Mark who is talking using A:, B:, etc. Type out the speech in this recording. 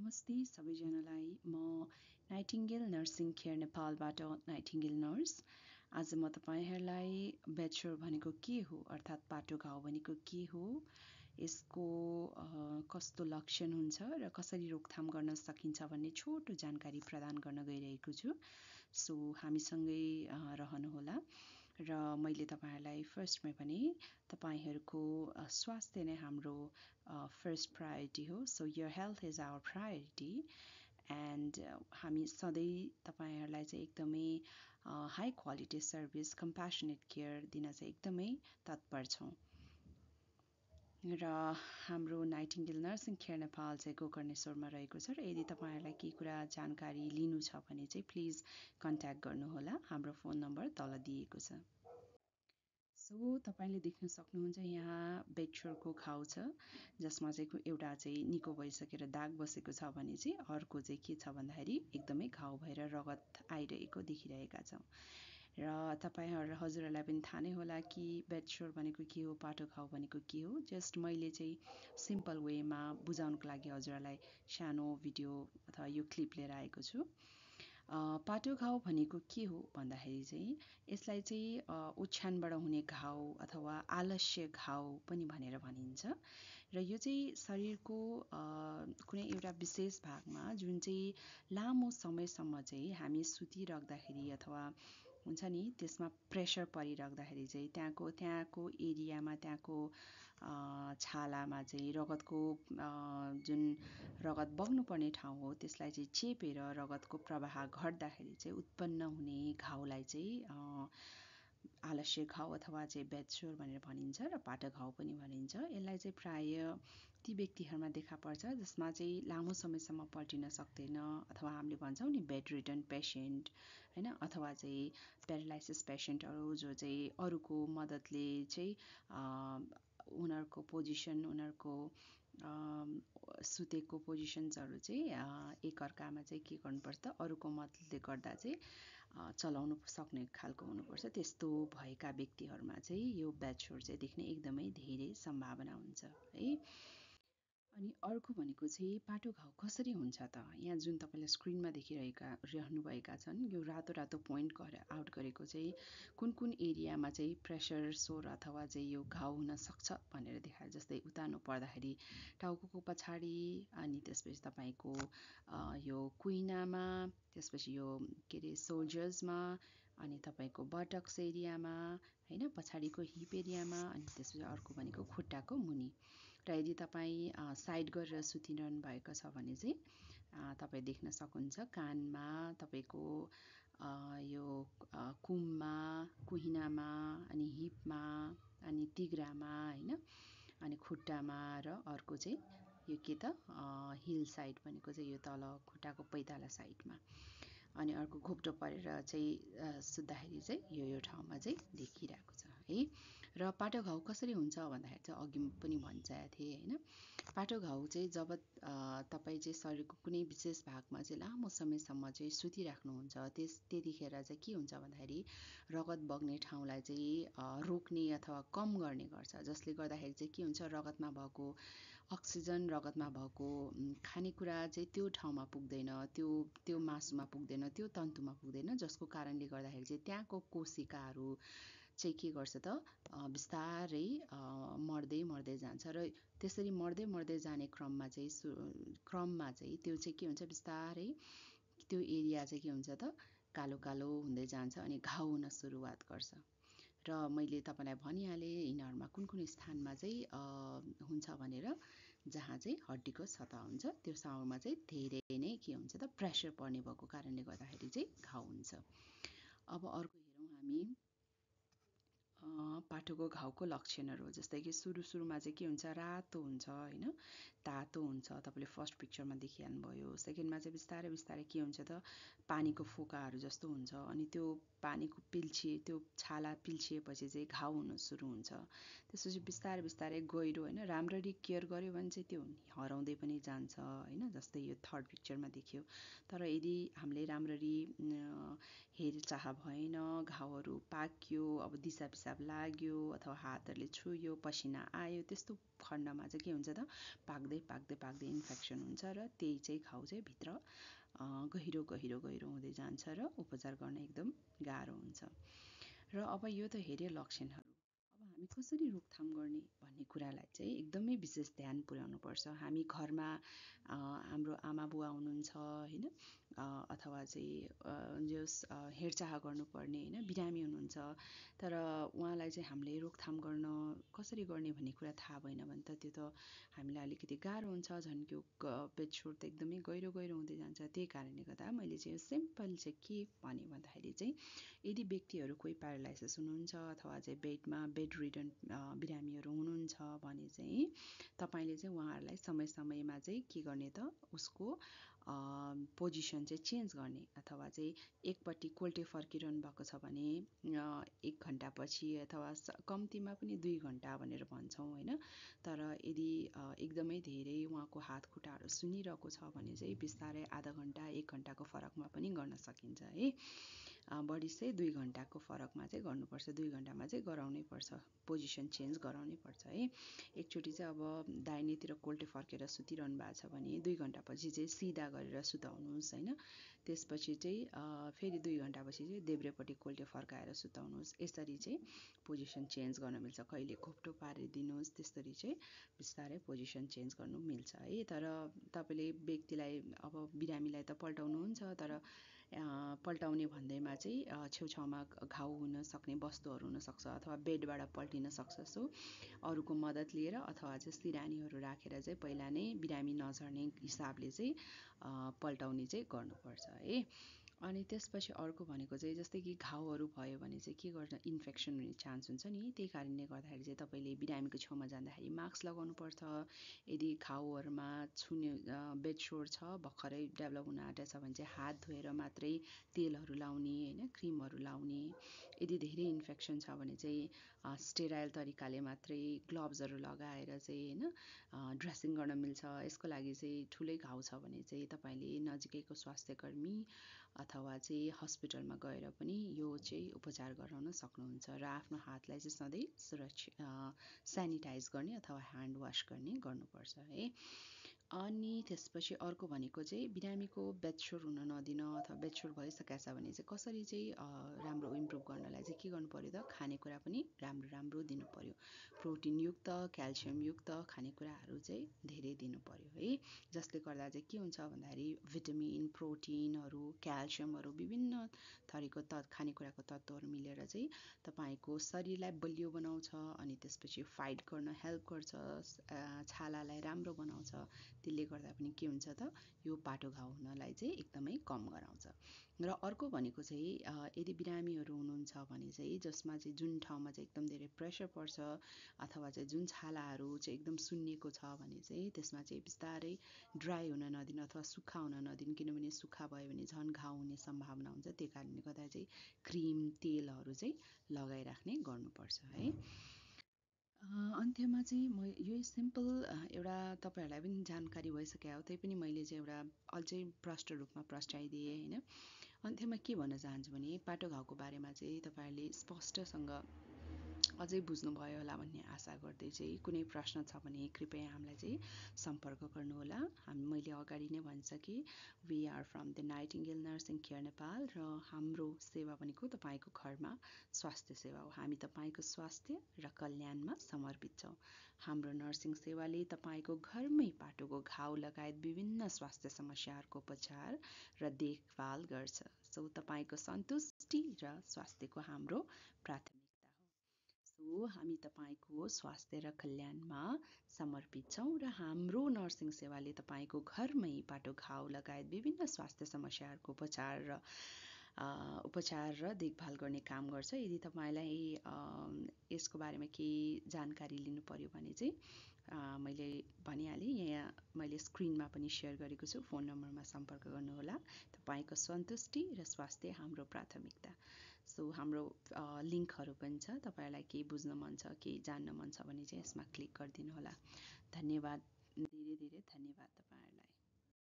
A: नमस्ते सबैजनालाई। म नाइटिङ्गेल नर्सिङ केयर नेपालबाट नाइटिङ्गेल नर्स। आज म तपाईहरूलाई बेडसोर भनेको के हो अर्थात् पाटो घाउ भनेको के हो, यसको कस्तो लक्षण हुन्छ र कसरी रोकथाम गर्न सकिन्छ भन्ने छोटो जानकारी प्रदान गर्न गइरहेको छु। सो हामीसँगै रहनुहोला। र मैले तपाईहरूलाई फर्स्टमै भने तपाईहरूको स्वास्थ्य नै हाम्रो फर्स्ट प्रायोरिटी हो। So your health is our priority and हामी सधैँ तपाईहरूलाई चाहिँ एकदमै high quality service, compassionate care दिन चाहिँ एकदमै तत्पर छौँ। र हाम्रो नाइटिङ्गेल नर्सिङ केयर नेपाल चाहिँ गोकर्णेश्वरमा रहेको छ। र यदि तपाईँहरूलाई केही कुरा जानकारी लिनु छ भने चाहिँ प्लिज कन्ट्याक्ट गर्नुहोला। हाम्रो फोन नम्बर तल दिएको छ। सो तपाईँले देख्न सक्नुहुन्छ यहाँ बेडसोरको घाउ छ, जसमा चाहिँ एउटा चाहिँ निको भइसकेर दाग बसेको छ भने चाहिँ अर्को चाहिँ के छ भन्दाखेरि एकदमै घाउ भएर रगत आइरहेको देखिरहेका छौँ। र हजुरहरूलाई पनि थाहा नै होला कि बेडसोर भनेको के हो, पाटो घाउ भनेको के हो। जस्ट मैले चाहिँ सिम्पल वेमा बुझाउनको लागि हजुरहरूलाई सानो भिडियो अथवा यो क्लिप लिएर आएको छु। पाटो घाउ भनेको के हो भन्दाखेरि चाहिँ यसलाई चाहिँ ओछ्यानबाट हुने घाउ अथवा आलस्य घाउ पनि भनेर भनिन्छ। र यो चाहिँ शरीरको कुनै एउटा विशेष भागमा जुन चाहिँ लामो समयसम्म चाहिँ हामी सुतिराख्दाखेरि अथवा हुन्छ नि त्यसमा प्रेसर परिराख्दाखेरि चाहिँ त्यहाँको एरियामा, त्यहाँको छालामा चाहिँ रगतको जुन रगत बग्नुपर्ने ठाउँ हो त्यसलाई चाहिँ चेपेर रगतको प्रवाह घट्दाखेरि चाहिँ उत्पन्न हुने घाउलाई चाहिँ आलस्य घाउ अथवा चाहिँ बेडसोर भनेर भनिन्छ र पाटो घाउ पनि भनिन्छ। यसलाई चाहिँ प्राय ती व्यक्तिहरूमा देखा पर्छ जसमा चाहिँ लामो समयसम्म पल्टिन सक्दैन अथवा हामीले भन्छौँ नि बेड रिडन पेसेन्ट होइन, अथवा चाहिँ प्यारालाइसिस पेसेन्टहरू जो चाहिँ अरूको मद्दतले चाहिँ उनीहरूको पोजिसन, उनीहरूको सुतेको पोजिसन्सहरू चाहिँ एकअर्कामा चाहिँ के गर्नुपर्छ, अरूको मद्दतले गर्दा चाहिँ चलाउनु सक्ने खालको हुनुपर्छ। त्यस्तो भएका व्यक्तिहरूमा चाहिँ यो बेडसोर चाहिँ देख्ने एकदमै धेरै सम्भावना हुन्छ है। अनि अर्को भनेको चाहिँ पाटो घाउ कसरी हुन्छ त। यहाँ जुन तपाईँले स्क्रिनमा रहनुभएका छन्, यो रातो रातो पोइन्ट आउट गरेको चाहिँ कुन एरियामा चाहिँ प्रेसर सोर अथवा चाहिँ यो घाउ हुन सक्छ भनेर देखाएर, जस्तै उतार्नु पर्दाखेरि टाउको पछाडि, अनि त्यसपछि तपाईँको यो कुइनामा, त्यसपछि यो के अरे सोल्जर्समा, अनि तपाईँको बटक्स एरियामा होइन, पछाडिको हिप एरियामा, अनि त्यसपछि अर्को भनेको खुट्टाको मुनि। र यदि तपाईँ साइड गरेर सुतिरहनु भएको छ भने चाहिँ तपाईँ देख्न सक्नुहुन्छ कानमा, तपाईँको यो कुममा, कुहिनामा, अनि हिपमा, अनि तिघ्रामा होइन, अनि खुट्टामा, र अर्को चाहिँ यो के त हिल साइड भनेको चाहिँ यो तल खुट्टाको पैताला साइडमा, अनि अर्को घोप्टो परेर चाहिँ सुत्दाखेरि चाहिँ यो ठाउँमा चाहिँ देखिरहेको छ है। र पाटो घाउ कसरी हुन्छ भन्दाखेरि चाहिँ अघि पनि भनिसकेको थिएँ होइन। पाटो घाउ चाहिँ जब तपाईँ चाहिँ शरीरको कुनै विशेष भागमा चाहिँ लामो समयसम्म चाहिँ सुतिराख्नुहुन्छ त्यतिखेर चाहिँ के हुन्छ भन्दाखेरि रगत बग्ने ठाउँलाई चाहिँ रोक्ने अथवा कम गर्ने गर्छ, जसले गर्दाखेरि चाहिँ के हुन्छ, रगतमा भएको अक्सिजन, रगतमा भएको खानेकुरा चाहिँ त्यो ठाउँमा पुग्दैन, त्यो मासुमा पुग्दैन, त्यो तन्तुमा पुग्दैन, जसको कारणले गर्दाखेरि चाहिँ त्यहाँको कोशिकाहरू चाहिँ के गर्छ त बिस्तारै मर्दै जान्छ। र त्यसरी मर्दै जाने क्रममा चाहिँ त्यो चाहिँ के हुन्छ, बिस्तारै त्यो एरिया चाहिँ के हुन्छ त कालो कालो हुँदै जान्छ अनि घाउ हुन सुरुवात गर्छ। र मैले तपाईँलाई भनिहालेँ यिनीहरूमा कुन स्थानमा चाहिँ हुन्छ भनेर, जहाँ चाहिँ हड्डीको सतह हुन्छ त्यो ठाउँमा चाहिँ धेरै नै के हुन्छ त प्रेसर पर्ने भएको कारणले गर्दाखेरि चाहिँ घाउ हुन्छ। अब अर्को हेरौँ हामी पाटोको घाउको लक्षणहरू। जस्तै कि सुरुमा चाहिँ के हुन्छ, रातो हुन्छ होइन, तातो हुन्छ, तपाईँले फर्स्ट पिक्चरमा देखिहाल्नुभयो। सेकेन्डमा चाहिँ बिस्तारै के हुन्छ त पानीको फोकाहरू जस्तो हुन्छ, अनि त्यो पानीको त्यो छाला पिल्छिएपछि चाहिँ घाउ हुन सुरु हुन्छ। त्यसपछि बिस्तारै गहिरो होइन, राम्ररी केयर गर्यो भने चाहिँ त्यो हराउँदै पनि जान्छ होइन, जस्तै यो थर्ड पिक्चरमा देखियो। तर यदि हामीले राम्ररी हेरचाह भएन, घाउहरू पाक्यो, अब दिसा पिसाब लाग्यो अथवा हातहरूले छुयो, पसिना आयो, त्यस्तो खण्डमा चाहिँ के हुन्छ त पाक्दै पाक्दै पाक्दै इन्फेक्सन हुन्छ र त्यही चाहिँ घाउ चाहिँ भित्र गहिरो गहिरो गहिरो हुँदै जान्छ र उपचार गर्न एकदम गाह्रो हुन्छ। र अब यो त हेऱ्यो लक्षणहरू। अब हामी कसरी रोकथाम गर्ने भन्ने कुरालाई चाहिँ एकदमै विशेष ध्यान पुर्याउनुपर्छ। हामी घरमा हाम्रो आमा बुवा हुनुहुन्छ होइन, अथवा चाहिँ जस हेरचाह गर्नुपर्ने होइन बिरामी हुनुहुन्छ, तर उहाँलाई चाहिँ हामीले रोकथाम गर्न कसरी गर्ने भन्ने कुरा थाहा भएन भने त त्यो त हामीलाई अलिकति गाह्रो हुन्छ। झन् त्यो बेडसोर त एकदमै गहिरो गहिरो हुँदै जान्छ। त्यही कारणले गर्दा मैले चाहिँ सिम्पल चाहिँ के भने भन्दाखेरि चाहिँ यदि व्यक्तिहरू कोही प्यारालाइसिस हुनुहुन्छ अथवा चाहिँ बेड रिडन बिरामीहरू हुनुहुन्छ भने चाहिँ तपाईँले चाहिँ उहाँहरूलाई समय समयमा चाहिँ के गर्ने त उसको पोजिसन चाहिँ चेन्ज गर्ने, अथवा चाहिँ एकपट्टि कोल्टे फर्किरहनु भएको छ भने 1 घन्टापछि अथवा कम्तीमा पनि 2 घन्टा भनेर भन्छौँ होइन। तर यदि एकदमै धेरै उहाँको हात खुट्टाहरू सुनिरहेको छ भने चाहिँ बिस्तारै आधा घन्टा 1 घन्टाको फरकमा पनि गर्न सकिन्छ है। बढी चाहिँ 2 घन्टाको फरकमा चाहिँ गर्नुपर्छ, 2 घन्टामा चाहिँ गराउनै पर्छ, पोजिसन चेन्ज गराउनै पर्छ है। एकचोटि चाहिँ अब दाहिनेतिर कोल्टे फर्केर सुतिरहनु भएको छ भने 2 घन्टापछि चाहिँ सिधा गरेर सुताउनुहोस् होइन। त्यसपछि चाहिँ फेरि 2 घन्टापछि चाहिँ देब्रेपट्टि कोल्टे फर्काएर सुताउनुहोस्। यसरी चाहिँ पोजिसन चेन्ज गर्न मिल्छ। कहिले घोप्टो पारिदिनुहोस्, त्यसरी चाहिँ बिस्तारै पोजिसन चेन्ज गर्नु मिल्छ है। तर तपाईँले व्यक्तिलाई अब बिरामीलाई त पल्टाउनुहुन्छ, तर पल्टाउने भन्दैमा चाहिँ छेउछाउमा घाउ हुन सक्ने वस्तुहरू हुनसक्छ अथवा बेडबाट पल्टिन सक्छ। सो अरूको मद्दत लिएर अथवा चाहिँ सिरानीहरू राखेर चाहिँ पहिला नै बिरामी नझर्ने हिसाबले चाहिँ पल्टाउने चाहिँ गर्नुपर्छ है। अनि त्यसपछि अर्को भनेको चाहिँ जस्तै कि घाउहरू भयो भने चाहिँ के गर्न इन्फेक्सन हुने चान्स हुन्छ नि। त्यही कारणले गर्दाखेरि चाहिँ तपाईँले बिरामीको छेउमा जाँदाखेरि मास्क लगाउनुपर्छ। यदि घाउहरूमा छुने बेडसोर छ, भर्खरै डेभलप हुन आँटेको छ भने चाहिँ हात धोएर मात्रै तेलहरू लाउने होइन, क्रिमहरू लाउने। यदि धेरै इन्फेक्सन छ भने चाहिँ स्टेराइल तरिकाले मात्रै ग्लोभ्सहरू लगाएर चाहिँ होइन ड्रेसिङ गर्न मिल्छ। यसको लागि चाहिँ ठुलै घाउ छ भने चाहिँ तपाईँले नजिकैको स्वास्थ्यकर्मी अथवा चाहिँ हस्पिटलमा गएर पनि यो चाहिँ उपचार गराउन सक्नुहुन्छ। र आफ्नो हातलाई चाहिँ सधैँ सुरक्षित सेनिटाइज गर्ने अथवा ह्यान्ड वास गर्ने गर्नुपर्छ है। अनि त्यसपछि अर्को भनेको चाहिँ बिरामीको बेडसोर हुन नदिन अथवा बेडसोर भइसकेको छ भने चाहिँ कसरी चाहिँ राम्रो इम्प्रुभ गर्नलाई चाहिँ के गर्नु पर्यो त खानेकुरा पनि राम्रो राम्रो दिनु पर्यो। प्रोटिनयुक्त क्याल्सियमयुक्त खानेकुराहरू चाहिँ धेरै दिनु पर्यो है। जसले गर्दा चाहिँ के हुन्छ भन्दाखेरि भिटामिन प्रोटिनहरू क्याल्सियमहरू विभिन्न थरीको खानेकुराको तत्त्वहरू मिलेर चाहिँ तपाईँको शरीरलाई बलियो बनाउँछ। अनि त्यसपछि फाइट गर्न हेल्प गर्छ, छालालाई राम्रो बनाउँछ। त्यसले गर्दा पनि के हुन्छ त यो पाटो घाउ हुनलाई चाहिँ एकदमै कम गराउँछ। र अर्को भनेको चाहिँ यदि बिरामीहरू हुनुहुन्छ भने चाहिँ जसमा चाहिँ जुन ठाउँमा चाहिँ एकदम धेरै प्रेसर पर्छ अथवा चाहिँ जुन छालाहरू चाहिँ एकदम सुन्निएको छ भने चाहिँ त्यसमा चाहिँ बिस्तारै ड्राई हुन नदिनु अथवा सुक्खा हुन नदिनु, किनभने सुक्खा भयो भने झन् घाउ हुने सम्भावना हुन्छ। त्यही कारणले गर्दा चाहिँ क्रिम तेलहरू चाहिँ लगाइराख्ने गर्नुपर्छ है। अन्त्यमा चाहिँ म यही सिम्पल एउटा तपाईँहरूलाई पनि जानकारी भइसक्यो हो, त्यही पनि मैले चाहिँ एउटा अझै प्रष्ट रूपमा प्रस्ट्याइदिएँ होइन। अन्त्यमा के भन्न चाहन्छु भने पाटो घाउको बारेमा चाहिँ तपाईँहरूले स्पष्टसँग अझै बुझ्नुभयो होला भन्ने आशा गर्दै चाहिँ कुनै प्रश्न छ भने कृपया हामीलाई चाहिँ सम्पर्क गर्नुहोला। मैले अगाडि नै भनिसकेँ, we are from the Nightingale nursing care Nepal र हाम्रो सेवा भनेको तपाईँको घरमा स्वास्थ्य सेवा हो। हामी तपाईँको स्वास्थ्य र कल्याणमा समर्पित छौँ। हाम्रो नर्सिङ सेवाले तपाईँको घरमै पाटोको घाउ लगायत विभिन्न स्वास्थ्य समस्याहरूको उपचार र देखभाल गर्छ। सो तपाईँको सन्तुष्टि र स्वास्थ्यको हाम्रो प्राथमिकता हो। सो हामी तपाईँको स्वास्थ्य र कल्याणमा समर्पित छौँ र हाम्रो नर्सिङ सेवाले तपाईँको घरमै पाटो घाउ लगायत विभिन्न स्वास्थ्य समस्याहरूको उपचार र देखभाल गर्ने काम गर्छ। यदि तपाईँलाई यसको बारेमा केही जानकारी लिनु पर्यो भने चाहिँ मैले भनिहालेँ, यहाँ मैले स्क्रिनमा पनि सेयर गरेको छु, फोन नम्बरमा सम्पर्क गर्नुहोला। तपाईँको सन्तुष्टि र स्वास्थ्य हाम्रो प्राथमिकता। सो हाम्रो लिङ्कहरू पनि छ, तपाईँलाई केही बुझ्न मन छ, केही जान्न मन छ भने चाहिँ यसमा क्लिक गरिदिनु होला। धन्यवाद, धेरै धेरै धन्यवाद तपाईँ।